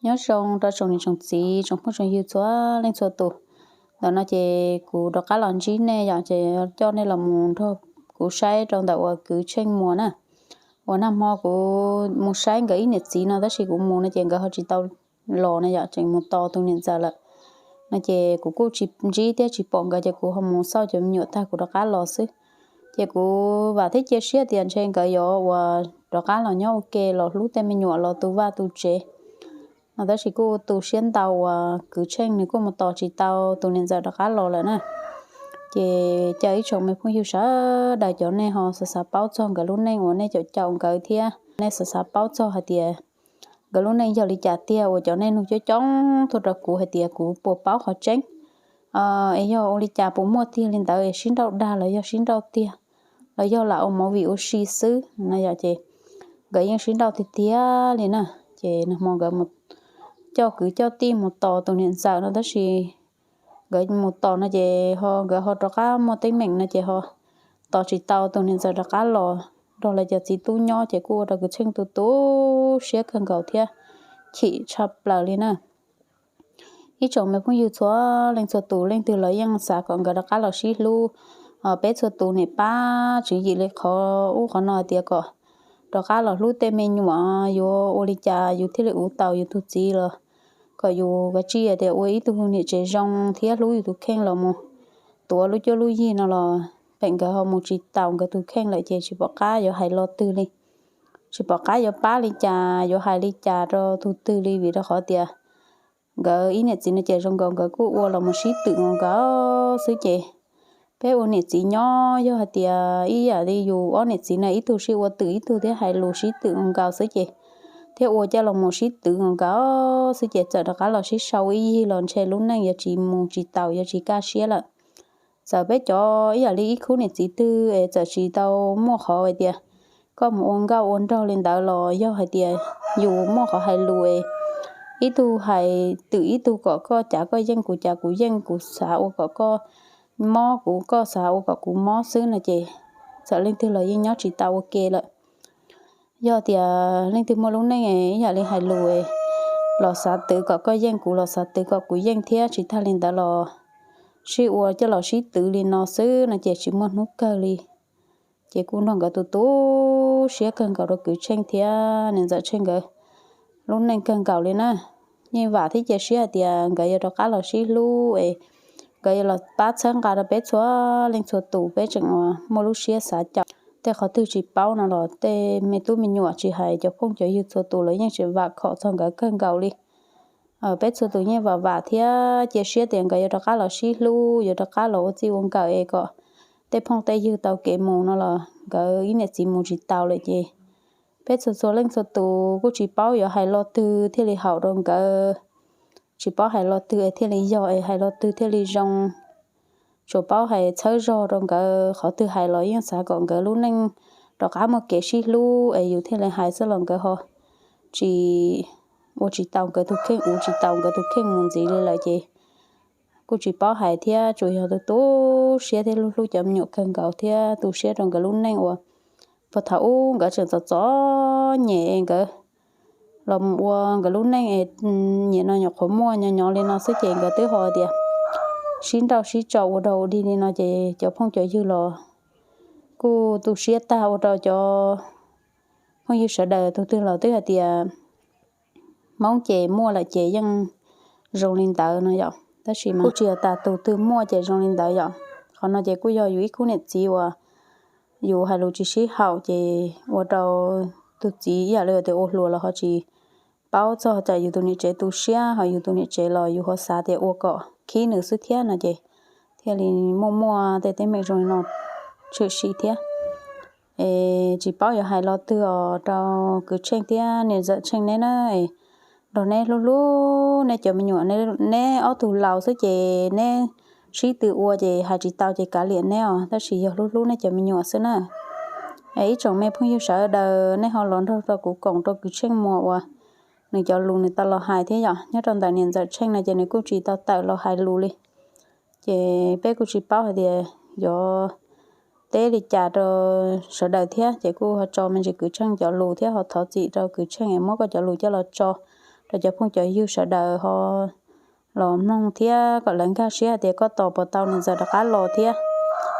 Nyob zoo rau tsoom niam tsoom txiv tsoom phooj tsoom ywg txhua leej txhua tus. Ntawm no ces kuv rov qab los ntsib nej yom, ces coj nej los mus nrog kuv saib rau ntawm uas kwv Tsheej Muas na. Uas nag hmo kuv mus saib nkawd ib niam txiv no tab sis kuv mus no ces nkawd ho tsis tau los na yom, tseem mus tos tus niam ntxawm lawm. No ces kuv kuj tsis ntsib thiab tsis pom nkawd ces kuv ho mus xauj cov me nyuam tag kuv rov qab los xwb. Ces kuv vam thiab cia siab tias ntshe nkawd yuav uas rov qab los nyob ua ke los hlub tej me nyuam los tu vaj tu tsev no, tab sis kuj tu siab ntau uas kwv Tsheej nws kuj mus tos tsis tau tus niam ntxawm rov qab los lawm na. Ces caw ib tsoom me phooj ywg sawv daws cov nej ho xav xav paub txog nkawd lub neej uas nej caum caum nkawd thiab nej xav xav paub txog hais tias nkawd lub neej yog li cas tiag uas cov nej nug coob coob tuaj rau kuv hais tias kuv puas paub qhov tseeb, es yog ua li cas puas muaj tiag li ntawd es sib nrauj dag los yog sib nrauj tiag los yog lam ua movie ua si xwb no yom. Ces nkawd yeej sib nrauj tiag tiag li na. Ces nag hmo nkawd mus coj kwv coj tij mus tos tus niam ntxawm no tab sis nkawd mus tos no ces ho nkawd ho rov qab muaj teeb meem no ces ho tos tsis tau tus niam ntxawm rov qab los nrog lawv cov txiv tub nyob ces kuj ua rau kwv Tsheej tu tu siab kawg nkaus thiab chim tshaj plaws li na. Ib tsoom me phooj ywg txhua leej txhua tus leej twg los yeej xav kom nkawd rov qab los sib hlub. Peb txhua tus niam pab tswv yim li qhov ub qhov no hais tias kom rov qab los hlub tej me nyuam, yuav ua li cas yus thiaj li uv tau yus tus txiv los kom yus kav tsij tias ua ib tug niam tsev zoo thiab hlub yus tus kheej los mus tuav lub cuab lub yig no los pem nkawd ho mus tsis taus nkawd tus kheej lawm ces tsis pom qab yuav hais lo twg li. Tsis pom qab yuav pab li cas yuav hais li cas rau tus twg li vim rau qhov tias nkawd ib niam txiv no ces zoo nkaus nkawd kuj ua los mus sib twm nkaus xwb ces peb ua niam txiv nyob yog hais tias ib yam li yus ob niam txiv no ib tug sib ua twm ib tug thiab hais lus sib twm nkaus xwb ces thiab ua coj los mus sib twm nkaus xwb ces txawm rov qab los sib sau ib yig los ntshe lub neej yuav tsis mus tsis taus yuav tsis kaj siab lawm. Txawm peb cov ib yam li ib khub niam txiv twg es txawm tsis tau muaj qhov hais tias koj mus ua nkauj ua nraug li ntawd los yog hais tias yus muaj qhov hais lus es ib tug hais twm ib tug kom koj cav koj yeej kuv cav kuv yeej, kuv xav ua kom koj mob kuv koj xav ua kom kuv mob xwb no ces txawm leej twg los yeej nyob tsis tau ua ke lawm. Yog tias leej twg muaj lub neej ib yam li hais lus los xav twv kom koj yeej kuv los xav twv kom kuv yeej thiab tsis tag li ntawd los sib ua coj los sib twv li no xwb no ces tsis muaj hnub kawg li. Ces kuj nrog nkawd tu tu siab kawg nkaus rau kwv Tsheej thiab niam ntxawm Tsheej nkawd lub neej kawg nkaus li na. Yeej vam thiab cia siab hais tias nkawd yuav rov qab los sib hlub es nkawd yuav los pab txhawb nqa rau peb txhua leej txhua tus, peb tseem muaj lub siab xav caum. Tej qhov twg tsis paub no los tej me tub me nyuam tsis hais cov phooj cov ywg txhua tus los yeej tseem vam khom txog nkawd kawg nkaus li. Peb txhua tus yeej vam vam thiab cia siab tias nkawd yuav rov qab los sib hlub, yuav rov qab los ua txij ua nkawm es kom tej phooj tej ywg tau kev mus no los nkawd ib niam txiv mus tsis taus lawm ces peb txhua txhua leej txhua tus kuj tsis paub yuav hais lo twg thiaj li haum rau nkawd, tsis paub hais lo twg es thiaj li yog es hais lo twg thiaj li zoo. Tsuas paub hais txhawb zog rau nkawd, qhov twg hais los yeej xav kom nkawd lub neej rov qab muaj kev sib hlub es yus thiaj li hais xwb los nkawd ho tsis ua tsis tau nkawd tus kheej, uv tsis tau nkawd tus kheej mus ntxiv li lawm ces kuj tsis paub hais thiab tsuas yog tu tu siab thiab hlub hlub cov me nyuam kawg nkaus thiab tu siab rau nkawd lub neej uas puag thaum ub nkawd tseem txom txom nyem nkawd los mus ua nkawd lub neej es nyiam no nyuam qhuav muaj nyo nyo li no xwb ces nkawd twb ho tias sib nrauj sib tso ua dog ua dig li no ces cov phooj cov ywg los kuj tu siab tag ua rau cov phooj ywg sawv daws tus twg los twb hais tias Hmoob ces muaj lawm ces yeej zoo li ntawd no yom, tab sis mas kuj tsis yog tas tus twg muaj ces zoo li ntawd yom. Qhov no ces kuj yog yus ib khub niam txiv uas yus hais lus tsis sib haum ces ua rau tus txiv ib yam li tias ua hluas los ho tsis paub txog tsam yus tus niam tsev tu siab, ho yus tus niam tsev los yus ho xav tias ua kom khib nws xwb thiab no ces thiaj li muaj muaj tej teeb meem zoo li no tshwm sim thiab. Es tsis paub yuav hais lo twg os rau kwv Tsheej thiab niam ntxawm Tsheej neb na, es nrog neb hlub hlub neb cov me nyuam, neb ob tug laus xwb ces neb sib tw ua ces hais tsis tau ces kav liam neb os, tab sis yog hlub hlub neb cov me nyuam xwb na. Es ib tsoom me phooj ywg sawv daws nej ho los nrog rau kuv koom rau kwv Tsheej Muas uas nws cov lus nws tau los hais thiab yom. Nyob rau ntawm niam ntxawm Tsheej no ces nws kuj tsis tau tawm los hais lus li, Ces peb kuj tsis paub hais tias yuav teb li cas rau sawv daws thiab, ces kuj ho tso me ntsis kwv tsheej cov lus thiab ho thov txim rau kwv tsheej es muab koj cov lus coj los tso rau cov phooj cov ywg sawv daws ho los mloog thiab kom lawv nkag siab hais tias koj tos puas tau niam ntxawm rov qab los thiab.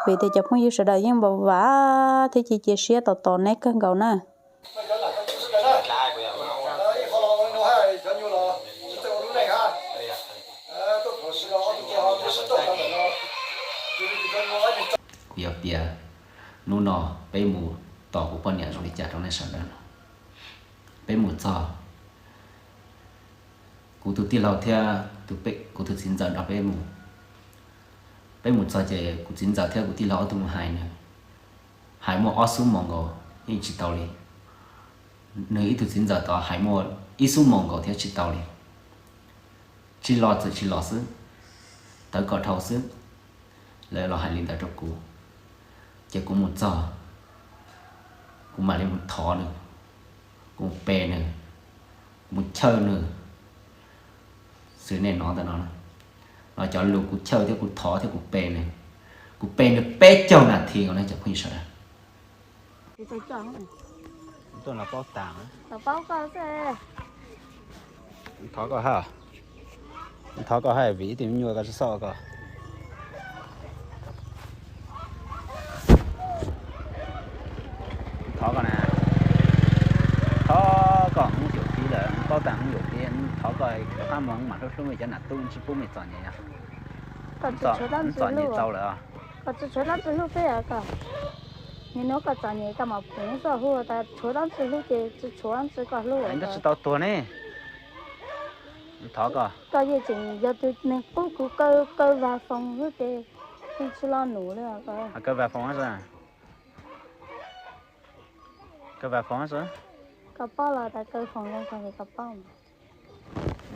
Vim tias cov phooj ywg sawv daws yeej vam vam thiab cia cia siab tos tos neb kawg nkaus na. Kuv yuav piav hnub no peb mus tos kuv poj niam zoo li cas rau nej sawv daws. Peb mus txog, kuv tus tij laug thiab kuv tus txiv ntxawm nrog peb mus. Peb mus txog ces kuv txiv ntxawm thiab kuv tij laug ob tug mus hais nws, hais muaj ob xuab moos nkaus yeej tsis tau li. Nws ib tug txiv ntxawm tod hais muaj ib xuab moos nkaus thiab tsis tau li. Tsis los txawm tsis los xwb, tawv kom dhau xwb. Lawv los hais li ntawd rau kuv, ces kuv mus txog, kuv mam li mus thov nws, kuv mus pe nws, kuv mus chawj nws. Xws nej hnov ntawm no, no cov lus kuv chawj thiab kuv thov thiab kuv pe nws, kuv pe nws peb caug nas this os cov phooj ywg sawv daws. Tuaj no paub tas. Thov koj hab, thov koj hab vim ib tug me nyuam koj tsis xoj koj. Thov koj na, thov koj, hmoob yuam kev lawm, paub tas hmoob yuam kev, thov koj rov qab moog mam hlub hlub mej cov nam tub, tsis pub mej txom nyem. Txom nyem txaus lawm. Koj tsis tshuav dab tsi hlub peb os koj. Nim no koj txom nyem koj mam pum xwb, hu tas tshuav dab tsi hlub ces tsis tshuav dab tsi koj hlub. Koj tsis tau tuag ne. Thov koj. Koj yeej tseem yog tus neeg qub kuv kaw vas foos xwb ces yeej tsis lo num li. Kaw vas foos, kaw vas foos. Koj paub los tas kaw foos zoo tag ces koj paub.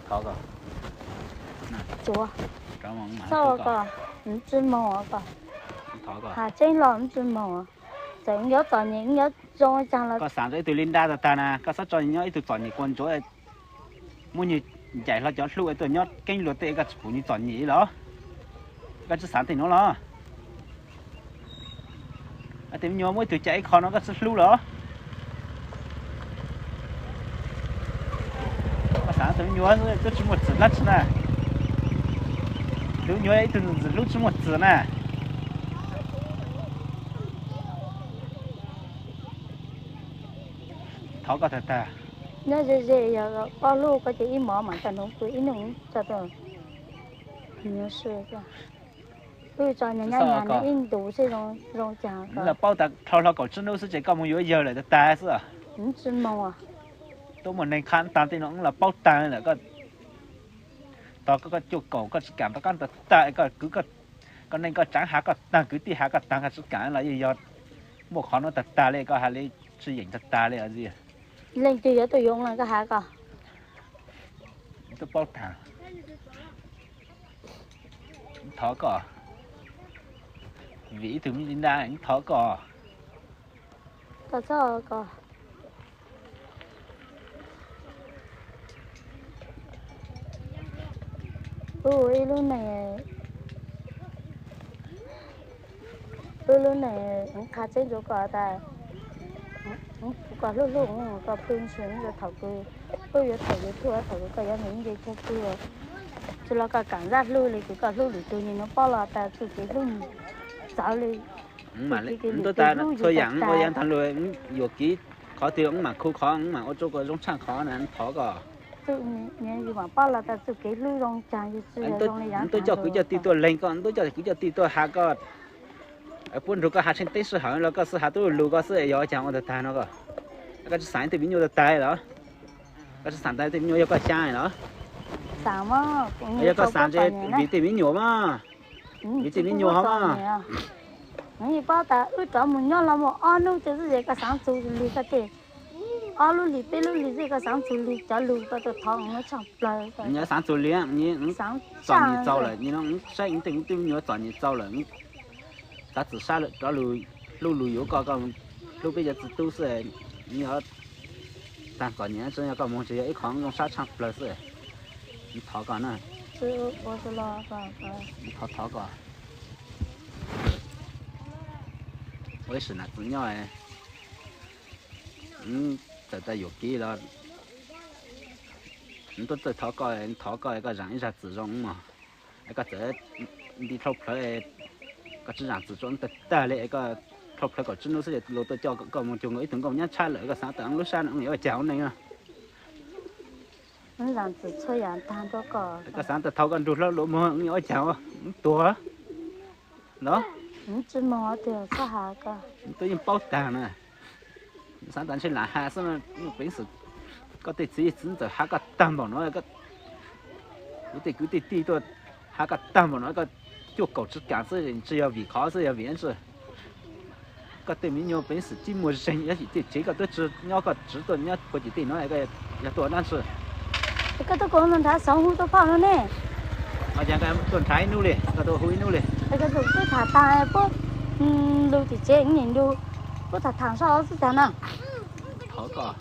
Thov koj. Tsuav. Txhob koj, tsis moog koj. Has tseeb los tsis moog. Txawm yuav txom nyem yuav zoo caag los. Koj xaav tau ib tug li nrab tag tag na, koj txhob tso nyob ib tug txom nyem kua ntsuav, muab nwg ncaim hlo cov hlub tuaj nyob keeb luag tej, koj tsis pum nwg txom nyem los? Koj tsis xaav tej nuav los? Tej me nyuam muaj ib tug cai ib qho no koj tsis hlub los? Koj xaav tus me nyuam twb tsis muaj txim dab tsi na. Tus me nyuam ib tug ntxim hlub tsis muaj txim na. Thov koj tag tag. Nyob ze ze yog koj hlub koj ces ib mov mam tau nug kws ib nug tso tus. Wb tso nyag nyab nyag ib ntus seb zoo caag. Wb los paub tas dhau hlo kaum tsib hnub xwb ces koj moog yuav yawg lawm tag tag xwb. Tsis moog. Tuab muaj neeg qha taag tej no wb los paub taag lawm. Koj tog koj cuaj kaum koj tsis kaam rov qab tag tag, koj kwv koj neej koj tsaav has koj taag, kwv tij has koj taag, koj tsis kaam los yeej yog muaj qhov nuav tag tag li, koj has li tsis yeem tag tag li. Leej twg yuav tuaj yuav koj has koj. Tuaj paub taag. Thov koj, vim ib tug me li nrab thov koj. Koj txhob koj. Wb ib lub neej, wb lub neej qha tseeb rua koj tas, koj hlub hlub koj pw ntshis thaum kws wb yuav thaum YouTube thaum kws koj yuav nce chaw pw, tsis los koj kaam zaj hlub li kws koj hlub lwm tug, nim no paub los tas txuj kev hlub txawv li. Txhua yaam ua yaam taag lug, yuam kev qhov twg wb maam khu qhov, wb maam ua rua koj zoo tshaaj qhov na, thov koj. Wb tuaj coj kwv coj tij tuaj leeg koj, wb tuaj coj kwv coj tij tuaj has koj, puab nrug koj has tsheej teeb sij hawm los koj xwb has tub lug koj xwb, yog ua caag ua tag tag no koj. Koj tsis xaav tej me nyuam tag tag los? Koj tsis xaav tas tej me nyuam yog koj xyaa los? Yog koj xaav vim tej me nyuam mas. Vim tej me nyuam hov mas. Nws yeej paub tas wb rov mus nyob los mus ob hnub xwb ces koj xaav txug lig koj tej, ob lub lig peb lub lig xwb koj xaav txug lig cov lug koj tuaj thov ua tshaaj plawg. Nws xaav txug lig, txom nyem txaus lawm, saib tej me nyuam txom nyem txaus lawm, xaav txug sab rov lug hlub lug yuav koj, koj hlub peb cov txiv tub xwb, yog taag txom nyem tsi yog koj moog tsis yog ib qho zoo sab tshaaj plawg xwb. Thov koj na. Thov thov koj. Ua ib sim nam txwv nyob, txawm tas yuam kev los tuaj txawj thov koj, thov koj koj zam ib zag txim zoo mog. Koj txawm nti dhau plawv, koj tsis zam txim zoo tag tag li, koj dhau plawv kaum tsib hnub xwb luag tuaj coj koj mus cuag nkaus ib tug nkauj nyab tshaj lawm, koj xav tas lub sab no yuav ua cas ua neej. Koj xav tas thaum koj nrug hlob luag moog yuav ua cas tuag los? Tuaj yeej paub tag na. Xav tas ntshe lam has xwb, peev xwm koj tej txiv txwv ntxawm has koj tag npaum no, kuv tej kwv tej tij tuaj has koj tag npaum no, koj cuaj kaum tsis kam xwb, tsis yog vim qhov xwb, yog vim tsi koj tej me nyuam peev xwm tib muaj zeeg, tab sis tej tsev koj twb tsis nyob, koj tsis tuaj nyob puag tim tej no, yog tuaj dab tsi? Koj tuaj kuv nrhav xov hu tuaj phauj no ne. Tuaj nrhav ib hnub li, koj tuaj hu ib hnub li. Koj tus twb tham tag puab lug tim tsev nim lug, puab tham tham sab xwb tag na. Thov koj,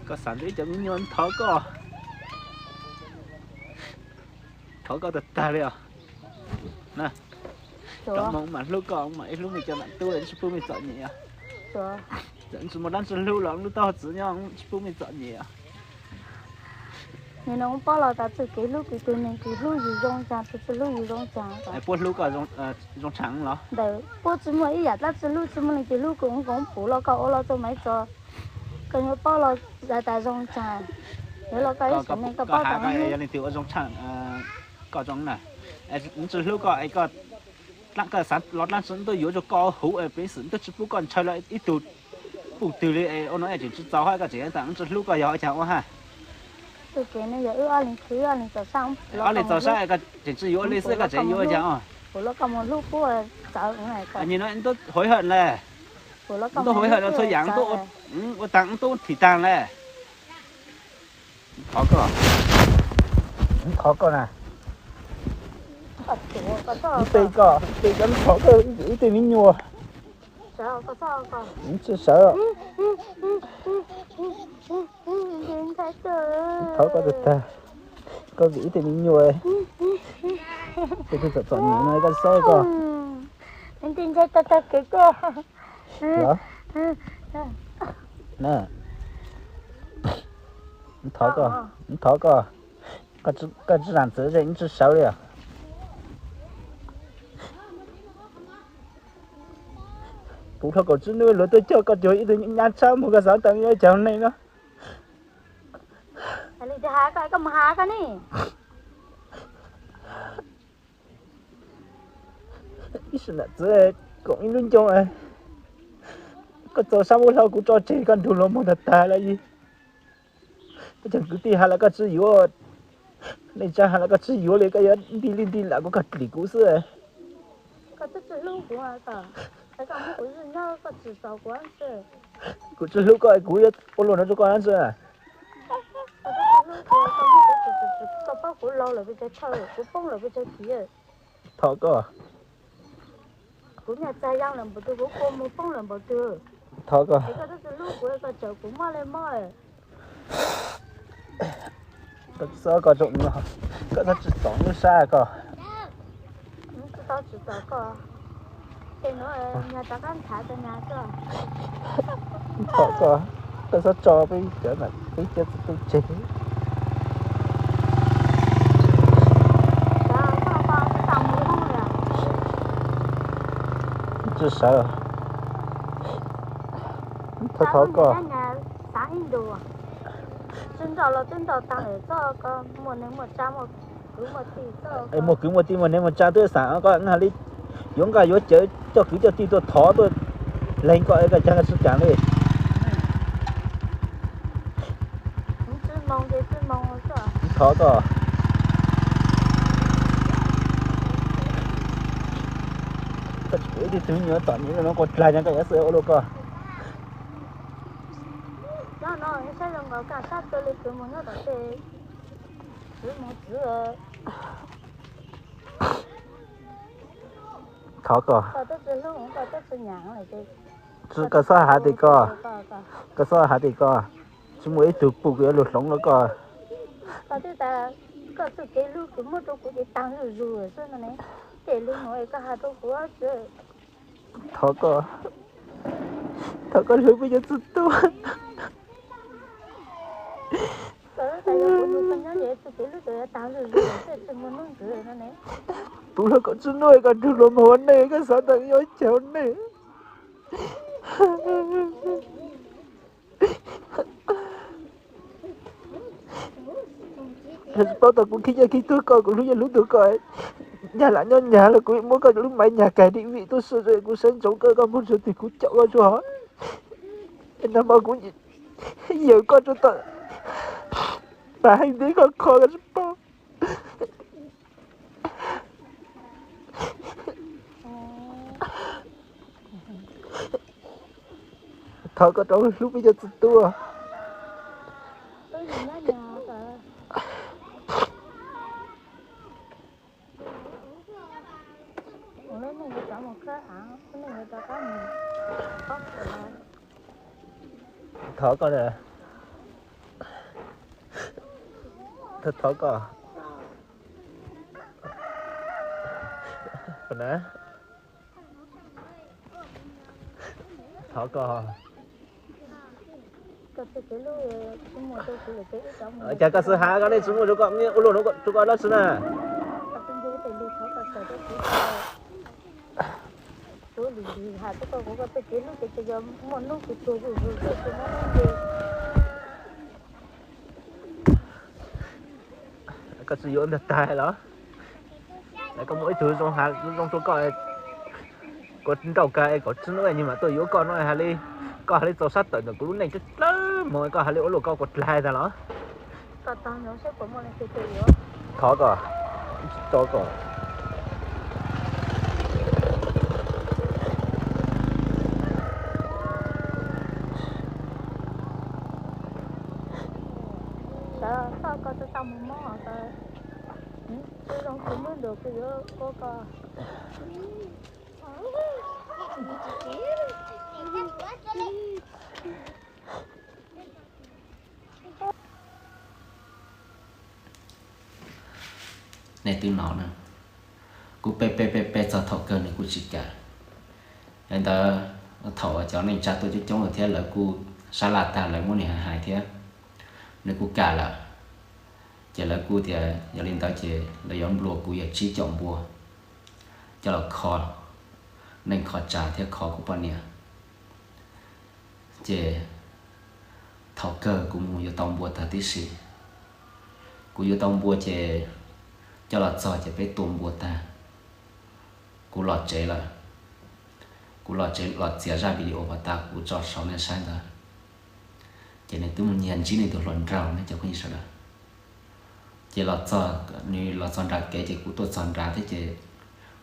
koj xav nrug ib cov me nyuam thov koj, thov koj tag tag li os. Cov moog mas hlub koj mas ib hlub mej cov nam tub, tsis pub mej txom nyem. Txawm tsis muaj dab tsi hlub los lub taub hau txwv nyob tsis pub mej txom nyem. Nim no paub los tas txuj kev hlub kwv tug neeg, kwv hlub yus zoo caag, kwv tsis hlub yus zoo caag. Puab hlub koj zoo tshaj los? Ntawm puab tsis muaj ib yam dlaab tsi hlub, tsis muaj leej twg hlub kuv, kuv pum los koj ua los txug Maiv Txos, koj yuav paub los tas zoo caag. Yuav los koj ib sim neej koj paub tas yog leej twg ua zoo tshaj koj zoo na. Wb tsis hlub koj es koj xav los dlaab tsi wb tuaj yuav rua koj huv, peev xwm wb twb tsis pub koj ntshaw los ib tug puj twg li, ua no tseem tsis txaus hab koj tseem tas wb tsis hlub koj yog ua caag ua hab? Ob leeg txaus sab koj tseem tsis yuav li xwb koj tseem yuav ua caag os? Nim no wb tub hauv hawm le, wb tub hauv hawm no txhua yaam wb tub ua taag wb tub thim taag le. Thov koj, thov koj na. Wb pe koj, pe koj, thov koj, wb tej me nyuam. Wb tsis sawv. Thov koj tag tag, koj vim wb tej me nyuam, tej tug txom txom nyem no koj xob koj. Thov koj, thov koj, koj tsis zam txim ces wb tsis sawv li os. Puv dhau kaum tsib hnub luag tuaj coj koj cuag ib tug nyab tshab moog, koj xav tas yuav ua caag neej no? Ib sim nam txwv koom ib lub ncoo, koj txaus sab muab hlo kuv tso tseg koj nrug luag moog tag tag lawm. Koj cov kwv tij has los koj tsis yuav, neej tsa has los koj tsis yuav li, koj yuav nti li nti lam kuv koj dlim kuv xwb. Kuv tsis hlub koj, kuv yuav ua luaj no rua koj dlaab tsi? Koj paub kuv laug lawm pes tsawg thawj, kuv poob lawm pes tsawg kiv. Thov koj, kuv nyaj txag yaa lawm npaum twg, kuv kua muag poob lawm npaum twg. Thov koj, es koj twb tsis hlub kuv, koj tsaws kuv mob li mob. Koj txhob koj zoo no, koj txhob tsim txom lub sab koj. Tsis tau tsim txom koj, tej nuav nyag rov qab nthav tau nyag koj. Thov koj, koj txhob tso peb cov, peb cov txiv tub tseg. Tsis sawv. Thov, thov koj. Tsis nrauj los twb nrauj taag lawm, txhob koj muaj neeg muaj tsa, muaj kwv muaj tij, muaj kwv muaj tij muaj neeg muaj tsa twb xaam koj, yuav nqaj yuav cawv coj kwv coj tij tuaj thov tuaj leeg koj es koj caag koj tsis kaam li. Thov koj, koj tsis pum ib tug me nyuam txom nyem no quas dlag, koj yuav xwb ua luaj koj. Thov koj, koj txhob has tim koj, koj txhob has tim koj, tsis muaj ib tug puj kws yuav lug hloov rua koj. Koj txuj kev hlub kws muab rua kuv ces taag zuj zug xwb no ne. Tej lug nuav koj has rua kuv tsi Thov koj, thov koj hlub peb cov txhua tus. Puv hluas kom tsis nuj, koj nrug luag moog ua neej, koj xav tas yuav ua cas ua neej. Koj tsis paub tas kuv khib nyiaj khib tug koj, kuv hlub nyiaj hlub tug koj. Nyag lam nyob nyag los kuv muab koj lub maiv nyag kag dim vim tuaj xwb, kuv saib ntsoov koj, koj moog txug twg kuv caum koj tsuag. Nag hmo kuv yawm koj tsuag tawm, tas heev ntxiv koj kho koj tsis paub. Thov koj rov hlub peb cov txhua tus. Thov koj, thov koj. Thov koj. Cas koj xav has koj nej tsis muaj rau koj, ua luaj rau koj dab tsi na. Koj tsis yuav ntag tag los? Koj muaj ib tug zoo has zoo rau koj, koj nrauj kag kom tsis nuj nyuag mam tuaj yuav koj no has li, koj has li txaus sab tawm ntawm kuv lub neej dlawb dlawb moog, koj has li ua luaj koj kuv dlaag tag los? Thov koj, tsis tso koj. Nej twb hnov na, kuv pe pe pe pe txog thaum kawg nws kuj tsis kam. Yog li ntawd, thaum cov neej tsa tuaj coob coob lawm thiab lawv kuj sab laj tag lawv muab nws hais hais thiab, nws kuj kam lawm. Ces lawv kuj tias yog li ntawd ces lawv yuav nplua kuv yog tsib caum npua coj los kho neej kho tsav thiab kho kuv poj niam. Ces thaum kawg kuv mus yuav tau npua tag tib si. Kuv yuav tau npua ces coj los txog ces peb tua npua tag, kuv los tsev lawm. Kuv los tsev los txiav zaj video uas tas kuv tso saum nej saib ntawd. Ces nws twb mus nyiag ntsib nws tus hluas nraug ne cov phooj ywg sawv daws. Ces los txog, nws los txog nram kev ces kuv tuaj txog nrad thiab ces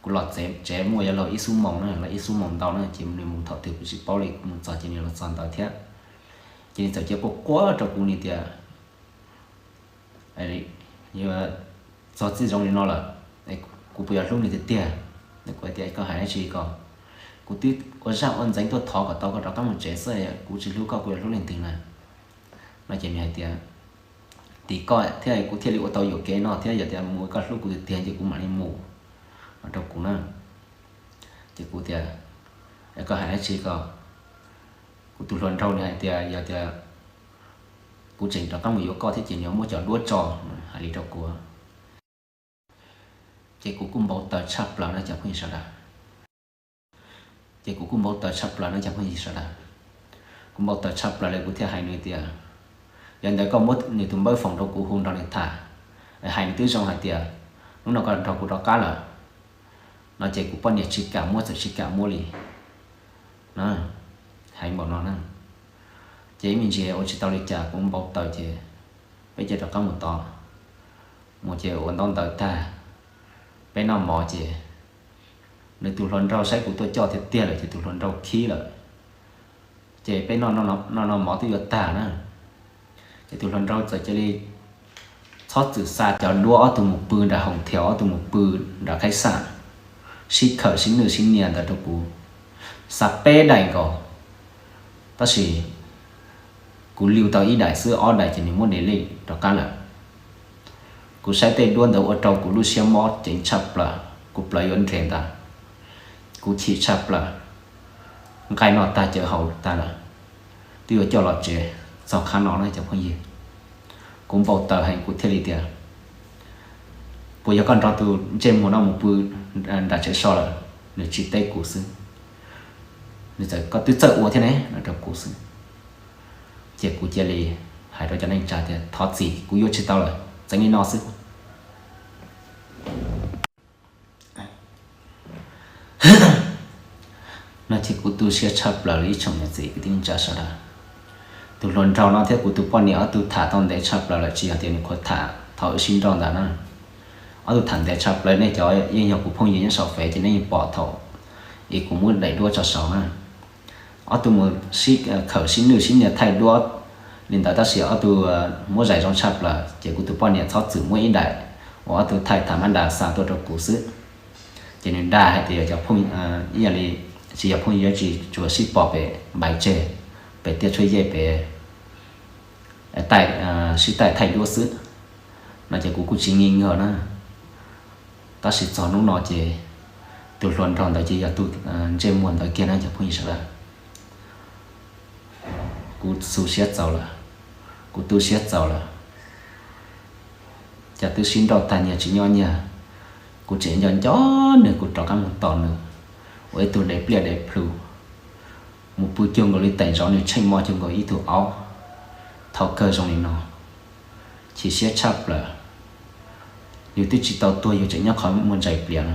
kuv los tsev muaj yuav luag ib xuab moos na, los ib xuab moos ntau na ces nws mus thaum twg kuv tsis paub li, kuv mus txog ces nws los txog ntawd thiab. Ces nws txawm cia quaj quaj rau kuv, nws tias, yuav txog txij zoo li no lawm, kuv puas yuav hlub nws tiag tiag? Kuv tias koj hais dab tsi ko, kuv twb ua zaj ua ntxeev tuaj thov kom tau koj rov qab mus tsev xwb, kuv tsis hlub koj kuv yuav hlub leej twg na? No ces nws hais tias, tim koj thiab kuv thiaj li ua tau yuam kev no thiab, yog tias mus koj hlub kuv tiag tiag ces kuv mam li mus, no rau kuv na. Ces kuv tias, koj hais dab tsi ko? Kuv tus hluas nraug nws hais tias yog tias kuv tseem rov qab mus yuav koj thiab ces nws yuav muab cov duab tso, hais li rau kuv. Ces kuv kuj npau taws tshaj plaws no cov phooj ywg sawv daws. Ces kuv kuj npau taws tshaj plaws no cov phooj ywg sawv daws. Kuv npau taws tshaj plaws li kuv thiaj hais nws tias, yog ntawd koj muab nws tus npawb foom rau kuv hu nrog nws tham, hais nws twb zoo hais tias hnub no koj nrog kuv rov qab lawm. No ces kuv poj niam tsis kam muab, txawm tsis kam muab li. Hais npaum no na, ces ib me ntsis ua tsis tau li cas kuv npau taws ces peb cia rov qab mus tod. Mus ces ua ntaub ntawv tag, peb noj mov ces nws tus hluas nraug saib kuv tuaj coj tiag tiag lawm ces tus hluas nraug khib lawm. Ces peb noj noj mov twb yuav tag na, ces tus hluas nraug txawm cia li txhob txwm xa cov duab ob tug mus pw nram hoos thiaus, ob tug mus pw nram qhaib xam, sib khawm sib nwj sib nias ntawd rau kuv, xa peb daim nkaus. Tab sis kuv liu tau ib daim xwb, ob daim ces nws muab delete rov qab lawm. Kuv saib tej duab ntawd ua rau kuv lub siab mob ceev tshaj plaws, kuv plawv yuav nres ntag. Kuv chim tshaj plaws. nqaij noj tag cawv haus tag lawm, twb yuav coj los tsev txog qhov no na cov phooj ywg. Kuv npau taws heev kuv thiaj li tias, puas yog koj nrog tus ntsej muag no mus pw nram tsev so lawm? Nws tsis teb kuv xwb, nws txawm, koj twb txawj ua thiab ne no rau kuv xwb. Ces kuv cia li hais rau cov neej tsa tias thov txim, kuv yuav tsis tau lawm, txeev li no xwb. No ces kuv tu siab tshaj plaws li ib tsoom niam txiv kwv tij neej tsa sawv daws. Tus hluas nraug no thiab kuv tus poj niam ob tug tham tau ntev tshaj plaws lawm, tsis yog tias nws qhuav tham thaum wb sib nrauj ntawd na. Ob tug tham ntev tshaj plaws, nej cov yeej yog kuv phooj ywg nyob saum fev ces nej yeej pom thaum es kuv muab daim duab tso saud na. Ob tug mus sib khawm sib nwj sib nias thaij duab li ntawd tab sis ob tug muab zais zoo tshaj plaws ces kuv tus poj niam txhob txwm muab ib daim uas ob tug thaij tham mab das xa tuaj rau kuv xwb. Ces nws dag hais tias yog cov phooj, ib yam li tsis yog phooj ywg, tsis tsuas sib pom pem npaiv tseg, pem tiaj tshuaj yej pem sib taij thaij duab xwb no ces kuv kuj tsis ngi nkaus na. Tab sis txog hnub no ces tus hluas nraug ntawd ces yog tus ntsej muag ntawd kiag na cov phooj ywg sawv daws. Kuv tu siab txaus lawm, kuv tu siab txaus lawm. Cas twb sib nrauj tag nyias tsis nyob nyias, kuv tseem nco nco nws, kuv rov qab mus tos nws ua ib tug dev pliaj dev plhu, mus pw cuag nkaus li teem zov nws tsheej mo cuag nkaus ib tug aub. Thaum kawg zoo li no, chim siab tshaj plaws. Yus twb tsis tau tuag yus tseem nyob qhov muag ntsais plias no.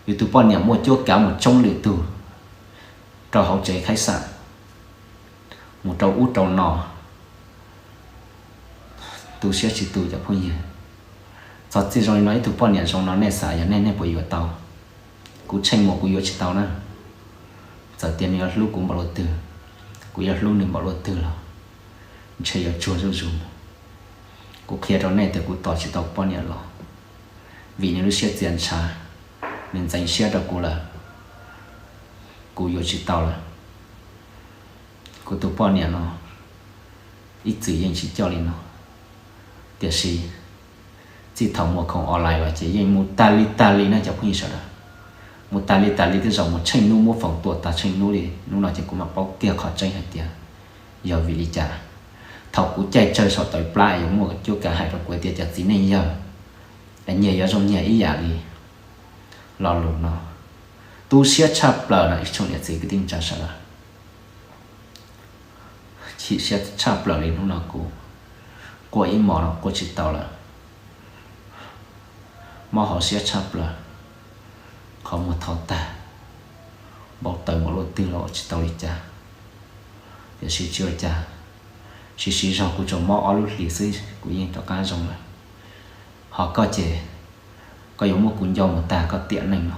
Yus tus poj niam muaj cuab kav mus tsoob lwm tug rau hauv tsev khaib xam, mus rau ub rau no. Tu siab tsis tu cov phooj ywg. Txog txij zoo li no ib tug poj niam zoo no nej xav yog nej, nej puas yuav tau? Kuv tsheej muas kuv yuav tsis tau na. Txawm tias nws yuav hlub kuv npaum luaj twg, kuv yuav hlub nws npaum luaj twg los ntshe yuav tsuag zuj zus. Kuv qhia rau nej tias kuv tos tsis tau poj niam los vim nws lub siab txias ntshav, nws ntxeev siab rau kuv lawm, kuv yuav tsis tau lawm. Kuv tus poj niam no ib txwm yeej tsis coj li no, tiam sis txij thaum muaj khoom online los ces yeej mus tag li tag li na cov phooj ywg sawv daws. Mus tag li tag li, tej zaum mus tsheej hnub muab foom tua tag tsheej hnub li. Hnub no ces kuv mam paub kiag qhov tseeb hais tias yog vim li cas. Thaum kuv caij tsawg saum tawv plab yuav muaj cuab kav hais rau kuv tias cov txiv neej yawg es nyias yuav zoo nyias ib yam li. Lo lus no tu siab tshaj plaws no ib tsoom niam txiv kwv tij neej tsa sawv daws. Chim siab tshaj plaws li hnub no kuv quaj ib hmos no quaj tsis tau lawm. Mob hauv siab tshaj plaws, qhov muag thov tag, npau taws npaum luaj twg los ua tsis tau li cas. Tiam sis tsis ua cas, siv siv zog kuv tsuas mob ob lub hlis xwb kuv yeej rov qab zoo lawm. Ho koj ces koj yuav muab kuv nco mus tag koj tiam neej no.